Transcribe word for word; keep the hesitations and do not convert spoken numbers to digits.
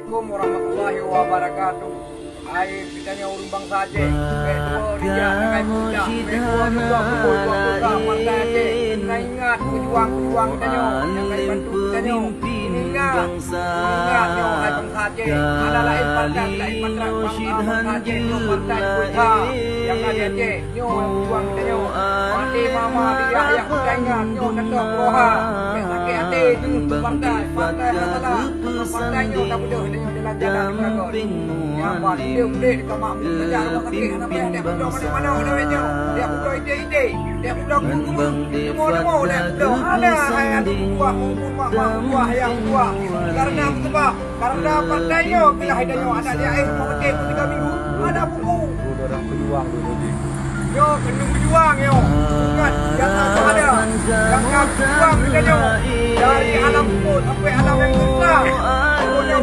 Assalamualaikum warahmatullahi wabarakatuh. Hai geutanyoe ureueng bansa Aceh, bèk tuwo rijak ngon hai peumuda, bèk tuwo rijak ngon hai peumuda, partai Aceh. Ingat, ingat peujuang-peujuang geutanyoe nyang ka jibantu geutanyoe. Ingat, ingat nyoe hai bansa Aceh. Hana laén partai, laén partai, bansa, bansa Aceh nyoe partai Buet Ha. Nyang ka di Aceh nyoe peujuang geutanyoe. Maté mama, biak ayah, geutanyoe nyoe teuntèe pulo ha. Bèk sakét até, partai, partai hana salah. Partai nyoe tapeudeuh, geutanyoe jalan-jalan di Meuragon. Nyan bah, udép-udép di kamak, belajar rumoh sakét, hana payah dek budak manéh-manéh, udah nyoe. Dek budak idéh-idéh, dek budak guru-guru, teumo-teumo dek budak. Hana hai aneuk buah, maupun mak-mak buah, ayah buah. Karena apa sebab? Karena partai nyoe keulah idéh nyoe, aneuk di akhir rumah sakét pun tiga minggu, hana buku. Nyoe keuneuk beujuang nyoe. Ingat, jasa syahada. Jangan beujuang geutanyoe. Dari alam pun sampai alam yang susah. Pokoknya